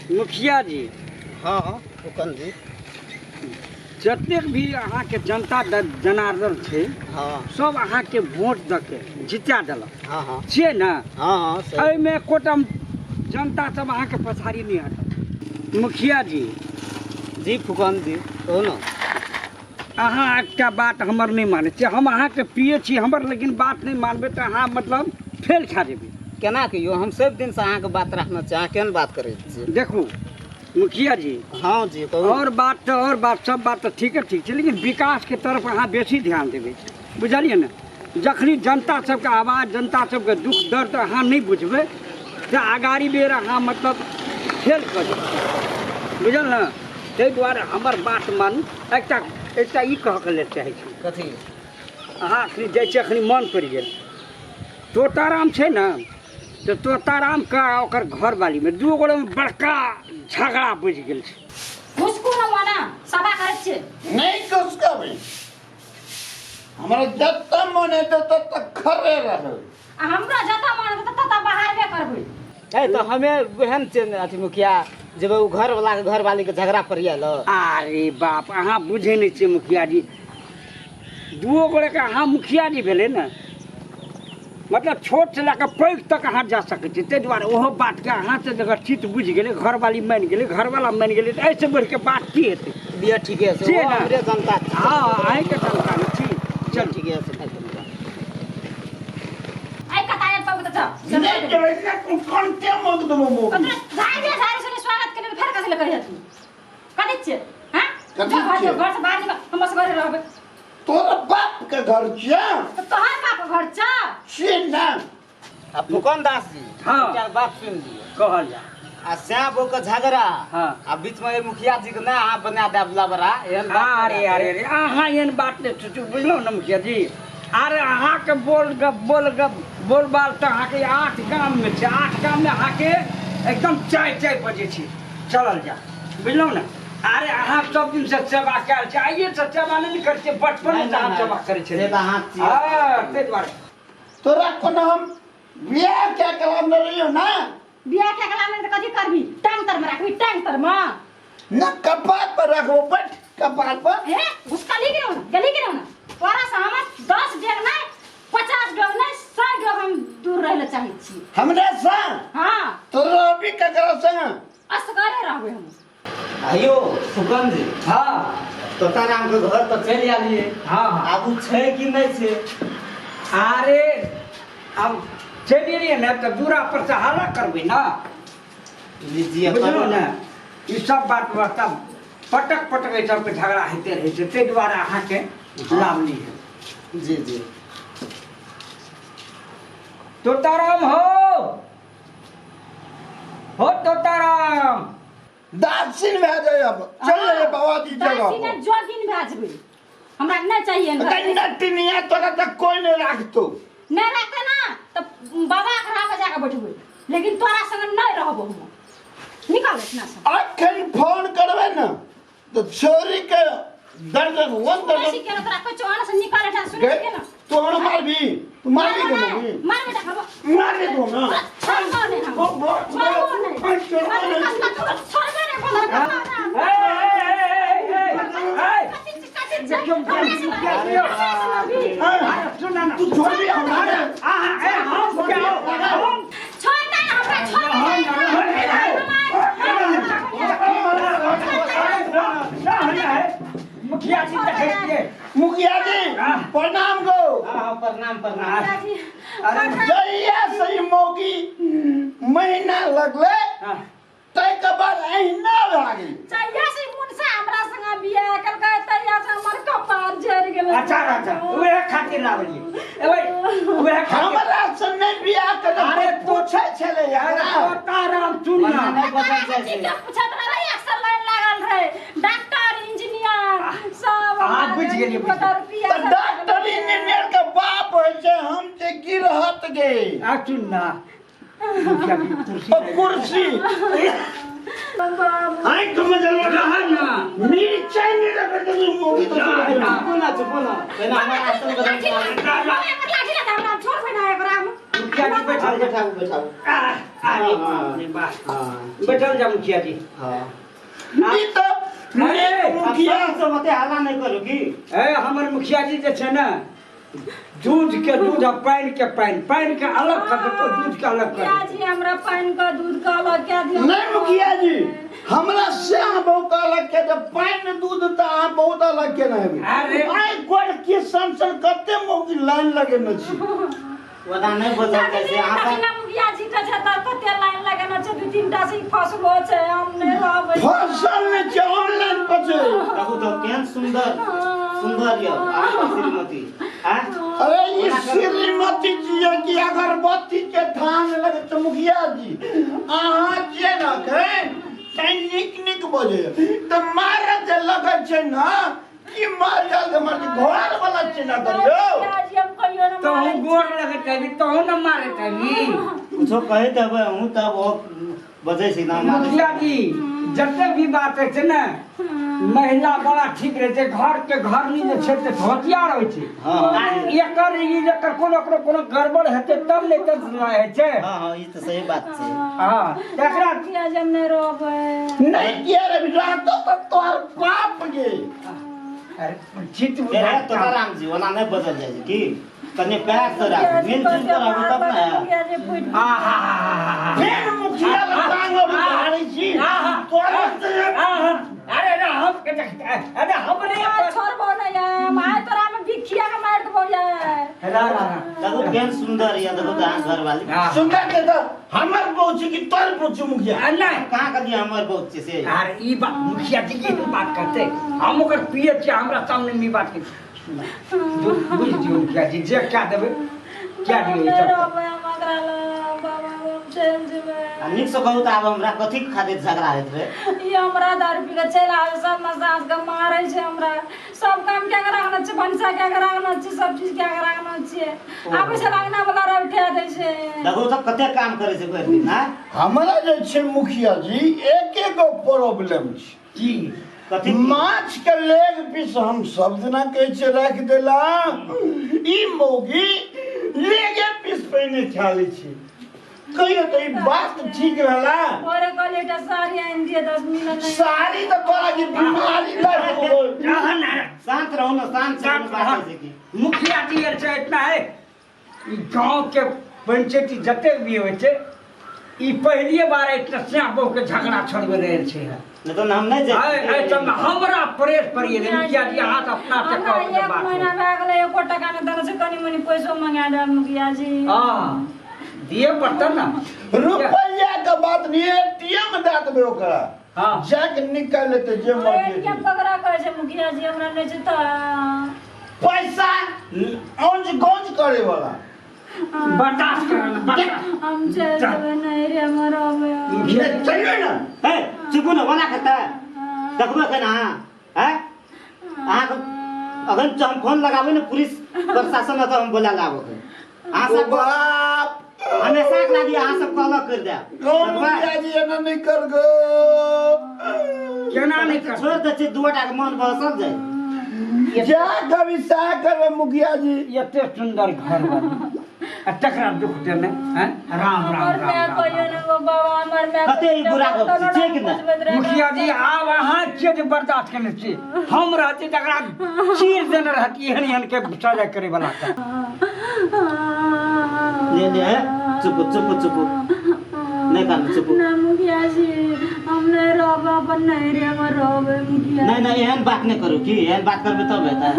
मुखिया जी। हाँ हाँ फुकन जी। जतेक भी अहाँके जनता जनार्दन छै, हाँ, सब अहाँके वोट दऽ के जिता देलक। हाँ हाँ छियै ने? हाँ हाँ सही। एहिमे एकोटा जनता सब अहाँके पछाड़ी नहि हटत। मुखिया जी। जी फुकन जी, कहू ने। अहाँ एकटा बात हमर नहि मानै छियै, हम अहाँके प्रिय छी हमर, लेकिन बात नहि मानबै तऽ अहाँ मतलब फेल खा जेबै। केना कहियौ, हम सब दिनसँ अहाँके बात रखने छी, अहाँ केहन बात करै छियै? देखू मुखिया जी। हाँ जी कहू। और बात तऽ और बात सब बात तऽ ठीके ठीक छै, लेकिन विकासके तरफ अहाँ बेसी ध्यान देबै, बुझलियै ने? जखनी जनता सबके आवाज, जनता सबके दुख दर्द अहाँ नहि बुझबै तऽ अगाड़ी बेर अहाँ मतलब फेल कऽ जेबै, बुझल ने? ताहि दुआरे हमर बात मानू। एकटा एकटा ई कहऽके लेल चाहै छी। कथी? अहाँ अखनी जाइ छी, अखनी मन पड़ि गेल, तोताराम छै ने, तऽ तोतारामके आ ओकर घरवालीमे दू गोरेमे बड़का झगड़ा बुझि गेल छै। घुसकू न मना सभा करै छियै। नहि घुसकबै, हमरा जतऽ मन हेतै ततऽ खड़े रहबै। आ हमरा जतऽ मन हेतै ततऽ बहारबे करबै। ए तऽ हमे ओहन छियै ने अथी मुखिया, जेबै ओ घरवला के घरवाली के झगड़ा पड़ियाल। अरे बाप, अहाँ बुझै नहि छियै मुखिया जी, दुओ गोरेके अहाँ मुखिया जी भेलै ने, मतलब छोट से लए कऽ पैघ तक अहाँ जा सकै छी। ताहि दुआरे ओहो बातके अहाँ से अगर चित्त बुझि गेलै, घरवाली मानि गेलै, घरवाला मानि गेलै, तऽ एहिसँ बढ़िके बात की हेतै? बिया ठीके छै, छियै ओहो ने? हमरे जनता छै। हँ, अहीँके जनता ने छी। चल ठीके छै। आइ कता आयल पाबू तऽ चल। नहि जेबै ने, तू कन्टे मग देबो मोगी। ओकरा झाड़ि दे, झाड़ि सुनि स्वागत केने फेर कथी लए कहिया तू? कथी छियै? हाँ? कथी घर छियै? घर से बाहर निकल, हम असगरे रहबै। तोरा बाप के घर छियै? तऽ तोहर बाप के घर छ? छियै ने। आ फुकन दास जी, हाँ। एकटा बात सुनि लियौ। कहल जा। आ श्याम बहू के झगड़ा, हाँ। आ बीच में मुखिया जी के ना अहाँ बना देब लबड़ा, एहन बात अरे नहि। अरे अरे, अहाँ एहन बात नहि सोचू, बुझलहुँ ने मुखिया जी? अरे अहाँके बोल गप बोल गप बोल बाल तऽ अहाँके 8 गाममे छै, 8 गाममे अहाँके एकदम चाय चाय बजै छै, चलल जा, बुझलहुँ ने? अरे अहाँ सब दिन से सेवा कयल छै, आइए से सेवा नहि ने करै छियै, बचपन से अहाँ सेवा करै से छलियै। तऽ अहाँ छियै। हँ, ताहि दुआरे तोरा कोनो हम बियाह कए के लाबने रहियौ ने? बियाह कए के लाबने तऽ कथी करबी? टांग तर में राखबी, टांग तर में? न, कपार पर राखबो, बैठ कपार पर। हे, घुसकली के रहू, गली के रहू ना। तोरा से हम 10 डेग नहि, 50 डेग नहि, 100 डेग हम दूर रहै लए चाहै छी। हमरा से? हाँ। तो रहबी ककरा संग? असगरे रहबै हम। आइयो सुकन जी। हाँ। तोताराम के घर तऽ चलि आलियै। हाँ, हाँ। आब ओ छै कि नहि छै? अरे अब चलि एलियै ने तऽ दूरा पर से हल्ला करबै ने। लीजिए। बुझलहुँ ने, ई सब बात व्यवस्था पटक पटक एहि सबके झगड़ा होइते रहै छै, ताहि दुआरे अहाँके लाभ नहि है। जी जी। तोताराम हो हो तोताराम। दासिन भए जाय अब, चल रे बाबा जी जगह दासिन पर। जोगिन भए जेबै, हमरा नहि चाहिए। गन्ना टिनिया तोरा तऽ कोई नहि राखतौ। नहि राखतै ना तऽ बाबा के राह पर जाके बैठबै, लेकिन तोरा संग नहि रहबो हम। निकल एतना से। अखन फोन करबै ने तऽ छोरी के दर्जन वन सुनै दर्जन छी केना तोरा कोइ चोहन से निकल एठा, सुनै गे, छी केना? तू हमरा मारबी? तू मारबी के मम्मी? मारबे तऽ खबो। मारबी तू हमरा? छोड़बो नहि हम। ओ, ओ, छोड़बो नहि। ओ, छोड़बो नहि। छोड़बे नहि, बंदर के मारना। ए, ए, ए, ए, ए, ए, कथी छी, कथी छी? देखियौ, हमरा से मुखिया जी, हमरा से मारबी। अरे, सुन ना। तू छोड़बी हमरा? अहाँ, ए, हम क्या हम छोड़ दे ना, हमरा छोड़ दे। मुखिया जी देखै छियै। मुखिया जी प्रणाम गो। हाँ, प्रणाम प्रणाम। अरे जहिया से ई मौगी महीना लगले ताहिके बाद अहिना भए गेल। जहिया से मुनसा हमरा संग बियाह केलकै तहिया से हमर कपार झड़ि गेलै। अच्छा अच्छा, उहे खातिर लाबलियै, ए भाई, उहे खातिर। हमरा से नहि बियाह केलक। अरे पूछै छलै अरे यार। तोताराम सुन ना। नहि बचल जाइ छै। ठीक पूछत रहे, अक्सर लाइन लागल रहे, डॉक्टर इंजीनियर सब। अहाँ बुझि गेलियै, बुझि कतऽ रुपया तऽ सब डॉक्टर इंजीनियर के बाप होइ छै, हम जे गिरहत गे। आ सुन ना मुखिया जी, कुर्सी ओ कुर्सी आँखि में जलवा रह ना। मिरचाई नहीं रगड़ दे मोगी तो चुपू ना, चुपू ना, पहिने हमर आसन गरम लाठी करू। ला, हमरा एकर लाठी ला, हमरा छोड़बै ना एकरा हम। मुखिया जी बैठल। बैठाबू बैठाबू। आह, अरे बाप रे बाप। हाँ। बैठल जा मुखिया जी। हाँ। ई तऽ अरे, मुखिया से ओते हल्ला नहि करू की। ए हमर मुखिया जी जे छै ने, दूध के दूध आ पानि के पानि, पानि के अलग कर देतो, दूध के अलग कर मुखिया जी हमरा पानि के दूध के अलग कए दियौ। नहीं मुखिया जी, हमरा से अहाँ बहुत अलग के तऽ पानि दूध तऽ अहाँ बहुत अलग के हेबै। अरे। आइ गोड़ के सन सन कते मौगी लाइन लगेने छी। ओना नहि बजल जाइ छै अहाँ सब। तखने मुखिया जी के छै तऽ कते लाइन लगेने छै, दू तीन टा से फसलो छै, हम नहि रहबै। फसल नहि छै, ऑनलाइन पर छै। देखू तऽ केहन सुन्दर सुन्दर यौ अहाँके श्रीमती। आँय? अरे ई श्रीमती जी है कि अगरबत्ती के थान लगे छै मुखिया जी। अहाँ जे ने एखन तैं नीक नीक बजे तऽ मारऽ जे लगै छै ने की मार जाल के मार घर वाला चिन्ह करियो। मुखिया जी हम कहियो ने तहु मारै छी। गोर लगैत हेबी, तहु ने मारैत हेबी। कुछो कहैत हेबै अहूँ तब ओ बजै छी ना मारै छी। मुखिया जी जते भी बात होइ छै ने, महिला बड़ा ठीक रहै छै, घर के घरनी जे छै से होशियार होइ छै। हाँ। आ एकर ई जकर कोनो कोनो कोनो गड़बड़ हेतै तब नहि तऽ होइ छै। हाँ हाँ ई तऽ सही बात छै। हाँ, एकरा मुखिया जी हम नहि रहबै। नहीं किया रे रहतो तऽ तोहर बाप गे। अरे चित हे बुझा तोताराम जी ओना नहि बजल जाइ छै की, कनि प्यार से राखू, मिल जुल के रहू तब ने। मुखिया जी फुटि आहा फेर मुखिया लग टांग उधारै छी तोरा से। आहा अरे अरे हम के अरे हमरे छोड़बो नहि हम, आइ तोरा में भिखिया के मारि देबो यार। रा रा रा। देखू केहन सुन्दर यऽ, देखू तऽ अहाँ घरवाली। हाँ। सुन्दर के तऽ हमर बहू छी कि तोहर बहू छी मुखिया? आ नहि। कहाँ कहलियै हमर बहू छी से? अरे ई बात मुखिया जी की बात करते, हम ओकर पिए छियै, हमरा सामने में ई बात के बुझ दियौ मुखिया जी, जे क्या देबै क्या दियौ ई नहि सब। रहबै हम एकरा लग, बाबा हम चलि जेबै। आ नीक से कहू तऽ आब हमरा कथी खातिर झगड़ा होइत रहै? ई हमरा दारू पी के चलि आबै, सब मसाज के मारै छै हमरा, सब काम कए के राखने छै, भनसा कए के राखने छै, सब चीज कए के राखने छियै, आबै छै अंगना वाला रह उठा दै छै। देखू तऽ कते काम करै छै भरि दिन। आँय? हमरा जे छै मुखिया जी एक एक गो प्रॉब्लम छै। की कथी? माछ के लेग पीस हम सब दिना कहै छियै राखि देला, ई मौगी लेगे पीस पहिने खा लै छै। कहियो तऽ ई बात ठीक रहला? भोरे कहलियै एकटा साड़ी आनि दिअ, 10 मिनट नहि। साड़ी तऽ तोरा के बीमारी लागि गेल। रहन है। शांत रहू ने, शांत से शांत बात रह। होइ छै की। मुखिया जी आर छै इतना है, ई गांव के पंचायती जते भी होइ छै, ई पहलिए बार इतना स्याह बहू के झगड़ा छोड़बे रहल छै। नहि तऽ हम नहि आइ जाइ। आइ तब हमरा प्रेस पर ये मुखिया जी हाथ अपना से हमरा कहू के एक बात। महीना भए गेलै एको टका नहि देने छै, कनि मनि पैसो मंगा दे मुखिया जी। हाँ दिए पड़ता ना रुपैया के बात नहीं, एटीएम दए देबै ओकरा। हाँ। जाके निकालि लेतै जे मर्जी। एटीएम ककरा कहै छै मुखिया जी? हमरा नहि छै तऽ पैसा औंज गौंज करे वाला बर्दाश्त कर, बर्दाश्त। हम चलि जेबै, नहि रे हमर रहबै। मुखिया जी चलिए ना। हे चुपू ने, ओना करतै देखबै एखन अहाँ। आँय? अहाँके अखन जब हम फोन लगाबै ने पुलिस प्रशासन तऽ हम बोला लाबो अहाँ ओ सब बाप हमेशा के लागी अहाँ सब कहलक कर देब। गो मुखिया जी एना नहि कर गो। केना नहि कर? छोड़ि दै छियै, दू गोटा के मन बहसल जाइ। जा कभी सएह करबै मुखिया जी। एते सुन्दर घर बनी आ तकरा दुख देने हैं? राम राम हमर राम माय राम कहियो राम। ने गो बाबा, हमर माय कते ई बुरा गप छै, छै कि नहि? मुखिया जी आब अहाँ छियै जे बर्दाश्त केने छी, हम रहती तकरा चीर देने रहती एहन एहन के सजा करे वाला के। ले ले हे, चुप चुप चुप, नहि कानू, चुप। ना मुखिया जी हम नहि रहब अपन, नहि रे हमर रहबै मुखिया। नहि नहि एहन बात नहि करू की, एहन बात करबै तब हेतै।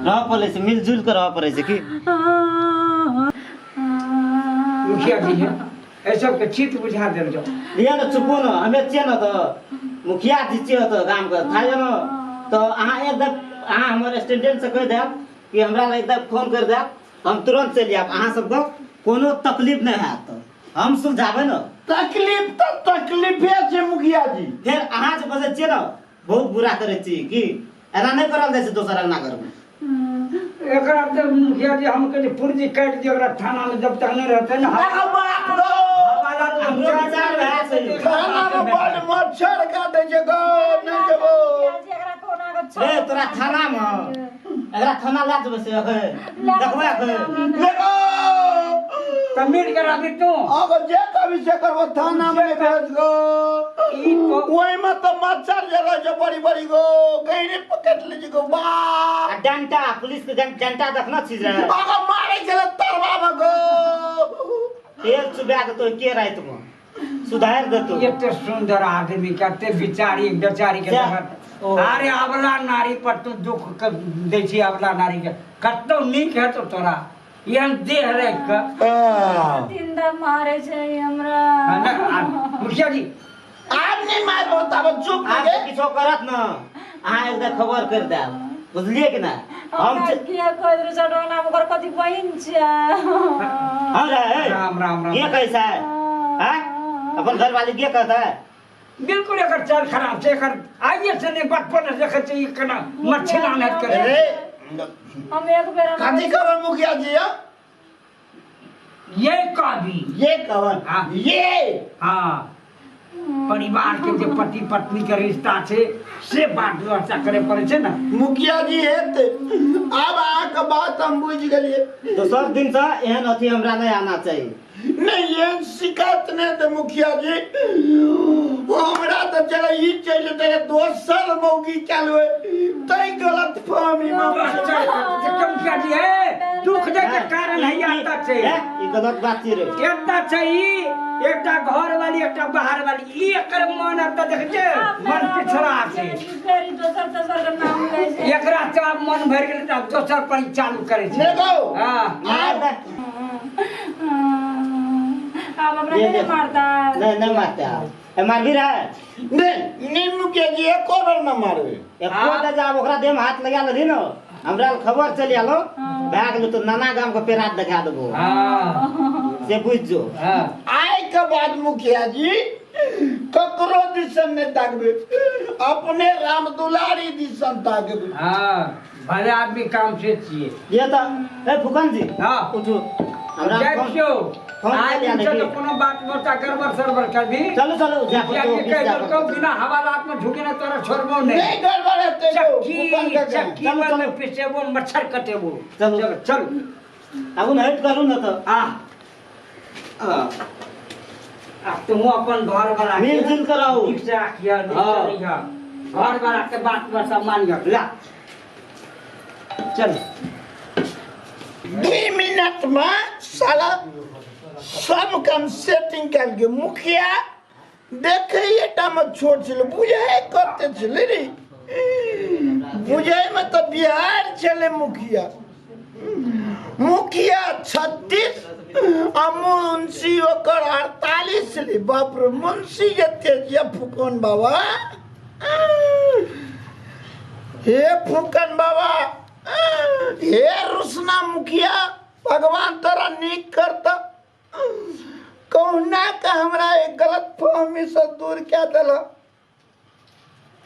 रहऽ पड़ै छै, मिलजुल के रहऽ पड़ै छै की। मुखिया जी है एहि सबके चित बुझा देल जाओ। लिअ ने चुपू ने, हमे छियै ने तऽ मुखिया जी छियै तऽ गामके थाहे ने, तऽ अहाँ एकदम अहाँ हमर स्टूडेंट से कहि देब कि हमरा लग एकदम फोन कर देब, हम तुरंत चलि आयब। अहाँ सबके कोनो तकलीफ नहि हैत, हम सुलझाबै ने। तकलीफ तऽ तकलीफे छै मुखिया जी। फेर अहाँ जे बजै छियै ने बहुत बुरा करै छी की, एना नहि करल जाइ छै दोसर अंगना घरमे। एकरा तऽ मुखिया जी हम कहै पुर्जी काटि दियौ एकरा थाना में जब तक नहीं रहते ना। आ बाप गो, हमरो विचार वएह छै। थाना में बड़ मच्छर काटै छै गो, नहि जेबो। रे तोरा थाना मे एकरा थाना लए जेबै से अखन देखबै अखन। देखो तऽ मिल के रहबी तू अगर जे कभी से करबो थाना में नहि भेज गो ई तो- ओहिमे तऽ मच्छर जे रहै छै बड़ी बड़ी गो गहिरे पकड़ ले छै गो बाप आ डंटा पुलिस के डंटा देखना छी रे अगर मारै छलै तरवा मे गो तेल चुबा देतो के राति में सुधार देतो एते सुंदर आदमी कते बिचारी बेचारी के जा। देखत ओ। अरे अबला नारी पर तू दुख के दै छी अबला नारी के कतौ नीक हेतौ तोरा एहन देह राखि कऽ आह, तीन दा मारे छै हमरा हाँ ना, मुखिया जी आब नहि मारबो तब चुप आब गे किछो करत न अहाँ एकदा खबर कर देब बुझलिए कि ना हम हमरा किया कहि देलु सडोना ओकर कथी बहिन छै हम रे राम राम राम के कैसा है हाँ? अपन घरवाली के कहता है बिल्कुल एकर चाल खराब छै एकर आइए से नहि बचपन से देखै छै ई केना मच्छी लानत करे रे हम एक बेर कथी कहबै मुखिया जी यौ? ये कहबी ये कहन हाँ। ये हाँ परिवार के जे पति पत्नी के रिश्ता छै से बात व्यवस्था करे पड़े छै ने मुखिया जी हेतै आब अहाँके बात हम बुझि गेलियै तो सब दिन से एहन अथी हमरा नहीं आना चाहिए नहि एहन शिकायत नहि तऽ मुखिया जी हमरा तऽ जरा ई चलि जेतै दोसर मौगी कयल होय तै गलत फहमी मे मुखिया जी हे दुख दै के कारण है आता छै हे, ई गलत बात छी रे एकटा छै ई एकटा घर वाली एकटा बाहर वाली ई एकर मन एतऽ देखै छै मन पिछड़ा छै फेर दोसर तेसर के नाम लै छै एकरा तऽ आब मन भरि गेलै तऽ आब दोसर पर ई चालू करै छै नहि गौ हँ आब आब हमरा नहीं मारता नहीं नहीं मारते आप ए मारबी रहा है नहि नहि मुखिया जी एको बेर न मारबै एको टा जाब ओकरा देह में हाथ लगा लेली न हमरा लग खबर चलि आलो भए गेलो तो नाना गाम के पेरात देखा देबो हँ से बुझ जो हँ आइ के बाद मुखिया जी ककरो दिसन नहि ताकबै अपने राम दुलारी दिसन ताकबै हँ भले आदमी काम से छियै ये तऽ ए फुकन जी हाँ। उठू हमरा जाइ फोन छियौ फोन आइ चलि दिन से आने तऽ की। कोनो बात मोटा गड़बड़ सड़बड़ करबी चलू चलू जा मुखिया जी कहि देलकौ बिना हवालात में ढुके ना तोरा छोड़बो नहि नहि गड़बड़ हेतै यौ, चक्की फुकन के गाम। चक्की चलू, में चलू। पिसेबो मच्छर कटेबो चलू। चल चल आगू ने हटि करू ने तऽ आ आ आ तुम अपन घर वाला के मिलजुल के रहू। नीक से राखिह नीक से हाँ। रहिह घर वाला के बात पर सब मानिह ला चल 2 मिनट में साला सब काम सेटिंग कयल गेल मुखिया देखैए टा मे छोट छलै बुझै कते छलै रे बुझैमे तऽ बिहार छलै मुखिया मुखिया 36 आ मुंशी ओकर 48 छलै बाप रे मुंशी जते ये फुकन बाबा हे फुकन बाबा हे रुसना मुखिया भगवान तोरा नीक करता कहुना के हमरा एक गलत फहमी से दूर कए देलक।